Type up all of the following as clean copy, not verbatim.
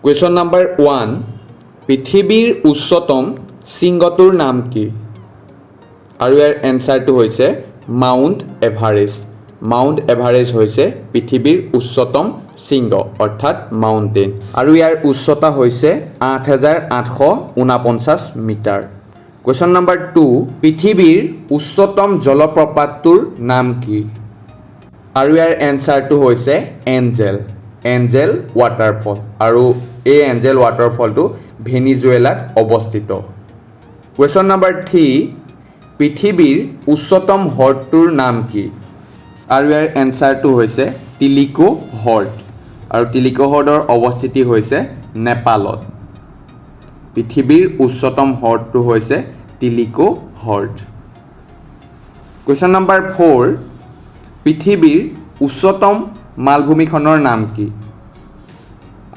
Question number 1, পৃথিৱীৰ উচ্চতম শৃংগটোৰ নাম কি? আৰু ইয়াৰ এনচাৰটো হৈছে মাউণ্ট এভাৰেষ্ট। মাউণ্ট এভাৰেষ্ট হৈছে পৃথিৱীৰ উচ্চতম শৃংগ অৰ্থাৎ মাউণ্টেইন আৰু ইয়াৰ উচ্চতা হৈছে 8849 মিটাৰ। কুৱেশ্যন নাম্বাৰ 2, পৃথিৱীৰ উচ্চতম জলপ্ৰপাতটোৰ নাম কি? আৰু ইয়াৰ এনচাৰটো হৈছে এঞ্জেল, এঞ্জেল ৱাটাৰফল আৰু এই এঞ্জেল ৱাটাৰফলটো ভেনিজুৱেলাত অৱস্থিত। কুৱেশ্যন নাম্বাৰ 3, পৃথিৱীৰ উচ্চতম হ্ৰদটোৰ নাম কি? আৰু ইয়াৰ এনচাৰটো হৈছে টিলিকো হ্ৰদ আৰু টিলিকো হ্ৰদৰ অৱস্থিতি হৈছে নেপালত। পৃথিৱীৰ উচ্চতম হ্ৰদটো হৈছে টিলিকো হ্ৰদ। কুৱেশ্যন নাম্বাৰ 4, পৃথিৱীৰ উচ্চতম মালভূমিখনৰ নাম কি?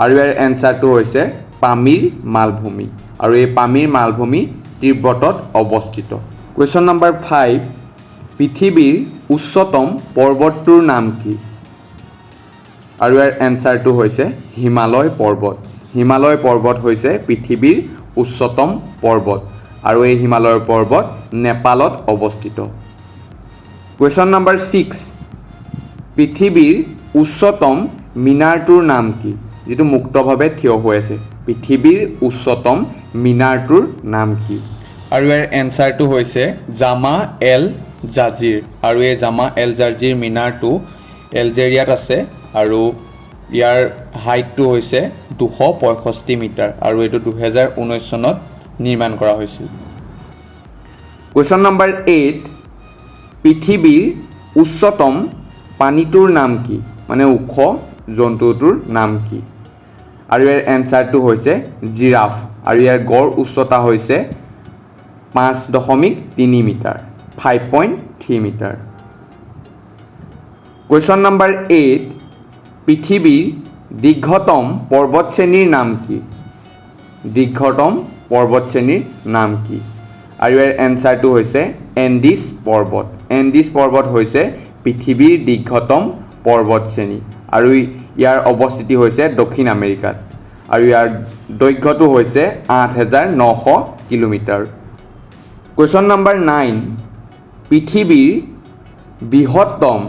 আৰু ইয়াৰ এনচাৰটো হৈছে পামিৰ মালভূমি আৰু এই পামিৰ মালভূমি তিব্বতত অৱস্থিত। কুৱেশ্যন নাম্বাৰ 5, পৃথিৱীৰ উচ্চতম পৰ্বতটোৰ নাম কি? আৰু ইয়াৰ এনচাৰটো হৈছে হিমালয় পৰ্বত। হিমালয় পৰ্বত হৈছে পৃথিৱীৰ উচ্চতম পৰ্বত আৰু এই হিমালয় পৰ্বত নেপালত অৱস্থিত। কুৱেশ্যন নাম্বাৰ 6, পৃথিৱীৰ উচ্চতম মিনাৰটোৰ নাম কি, যিটো মুক্তভাৱে থিয় হৈ আছে? পৃথিৱীৰ উচ্চতম মিনাৰটোৰ নাম কি? আৰু ইয়াৰ এনচাৰটো হৈছে জামা এল জাজিৰ আৰু এই জামা এল জাজিৰ মিনাৰটো এলজেৰিয়াত আছে আৰু ইয়াৰ হাইটটো হৈছে 265 মিটাৰ আৰু এইটো 2019 চনত নিৰ্মাণ কৰা হৈছিল। কুৱেশ্যন নাম্বাৰ 8, পৃথিৱীৰ উচ্চতম প্ৰাণীটোৰ নাম কি, মানে ওখ জন্তুটোৰ নাম কি? আৰু ইয়াৰ এনচাৰটো হৈছে জিৰাফ আৰু ইয়াৰ গড় উচ্চতা হৈছে 5.3 metre, 5.3 metre. Question number 8, পৃথিৱীৰ দীৰ্ঘতম পৰ্বতশ্ৰেণীৰ নাম কি? দীৰ্ঘতম পৰ্বতশ্ৰেণীৰ নাম কি? আৰু ইয়াৰ এনচাৰটো হৈছে এণ্ডিছ পৰ্বত। এণ্ডিছ পৰ্বত হৈছে পৃথিৱীৰ দীৰ্ঘতম পৰ্বতশ্ৰেণী আৰু ইয়াৰ অৱস্থিতি হৈছে দক্ষিণ আমেৰিকাত আৰু ইয়াৰ দৈৰ্ঘ্যটো হৈছে 8900 কিলোমিটাৰ। কুৱেশ্যন নাম্বাৰ 9, পৃথিৱীৰ বৃহত্তম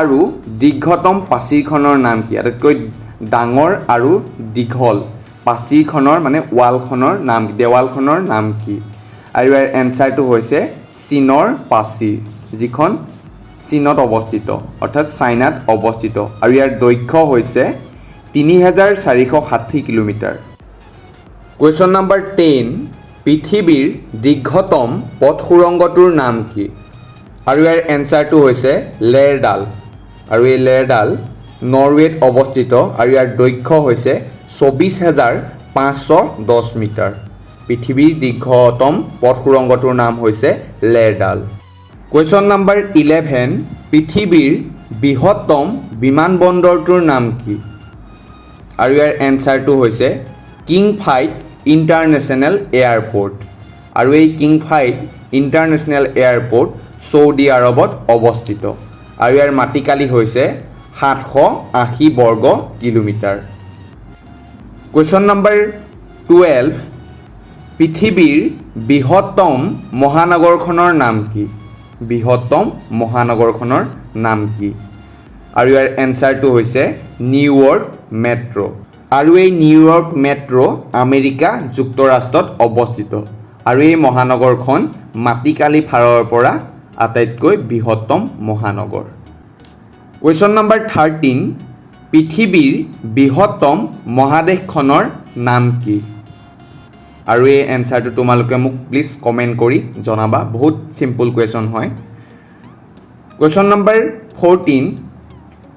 আৰু দীৰ্ঘতম প্ৰাচীৰখনৰ নাম কি? আটাইতকৈ ডাঙৰ আৰু দীঘল প্ৰাচীৰখনৰ মানে ৱালখনৰ নাম, দেৱালখনৰ নাম কি? আৰু ইয়াৰ এনচাৰটো হৈছে চীনৰ প্ৰাচীৰ, যিখন চীনত অৱস্থিত অৰ্থাৎ চাইনাত অৱস্থিত আৰু ইয়াৰ দৈৰ্ঘ্য হৈছে 3460 কিলোমিটাৰ। কুৱেশ্যন নাম্বাৰ 10, পৃথিৱীৰ দীৰ্ঘতম পথ সুৰংগটোৰ নাম কি? আৰু ইয়াৰ এনচাৰটো হৈছে লেৰডাল আৰু এই লেৰডাল নৰৱেত অৱস্থিত আৰু ইয়াৰ দৈৰ্ঘ্য হৈছে 24,510 মিটাৰ। পৃথিৱীৰ দীৰ্ঘতম পথ সুৰংগটোৰ নাম হৈছে লেৰডাল। কুৱেশ্যন নাম্বাৰ 11, পৃথিৱীৰ বৃহত্তম বিমান বন্দৰটোৰ নাম কি? আৰু ইয়াৰ এনচাৰটো হৈছে কিং ফাহাদ ইণ্টাৰনেশ্যনেল এয়াৰপৰ্ট আৰু এই কিং ফাহাদ ইণ্টাৰনেশ্যনেল এয়াৰপৰ্ট চৌদি আৰৱত অৱস্থিত আৰু ইয়াৰ মাটিকালি হৈছে 780 বৰ্গ কিলোমিটাৰ। কুৱেশ্যন নাম্বাৰ 12, পৃথিৱীৰ বৃহত্তম মহানগৰখনৰ নাম কি? বৃহত্তম মহানগৰখনৰ নাম কি? আৰু ইয়াৰ এনচাৰটো হৈছে নিউয়ৰ্ক মেট্ৰ' আৰু এই নিউয়ৰ্ক মেট্ৰ' আমেৰিকা যুক্তৰাষ্ট্ৰত অৱস্থিত আৰু এই মহানগৰখন মাটিকালি ফালৰ পৰা আটাইতকৈ বৃহত্তম মহানগৰ। কুৱেশ্যন নাম্বাৰ 13, পৃথিৱীৰ বৃহত্তম মহাদেশখনৰ নাম কি? আৰু এই এনচাৰটো তোমালোকে মোক প্লিজ কমেণ্ট কৰি জনাবা। বহুত চিম্পুল কুৱেশ্যন হয়। কুৱেশ্যন নাম্বাৰ 14,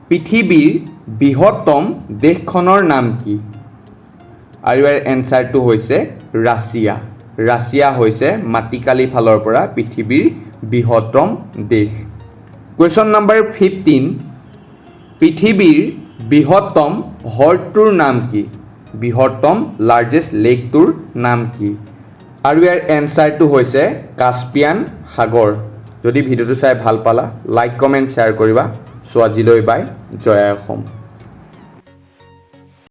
পৃথিৱীৰ বৃহত্তম দেশখনৰ নাম কি? আৰু ইয়াৰ এনচাৰটো হৈছে ৰাছিয়া। ৰাছিয়া হৈছে মাটিকালি ফালৰ পৰা পৃথিৱীৰ বৃহত্তম দেশ। কুৱেশ্যন নাম্বাৰ 15, পৃথিৱীৰ বৃহত্তম হ্ৰদটোৰ নাম কি? বৃহত্তম লাৰ্জেষ্ট লেকটোৰ নাম কি? আৰু ইয়াৰ এনচাৰটো হৈছে কাস্পিয়ান সাগৰ। যদি ভিডিঅ'টো চাই ভাল পালা, লাইক, কমেণ্ট, শ্বেয়াৰ কৰিবা। চ' আজিলৈ বাই, জয় আই অসম।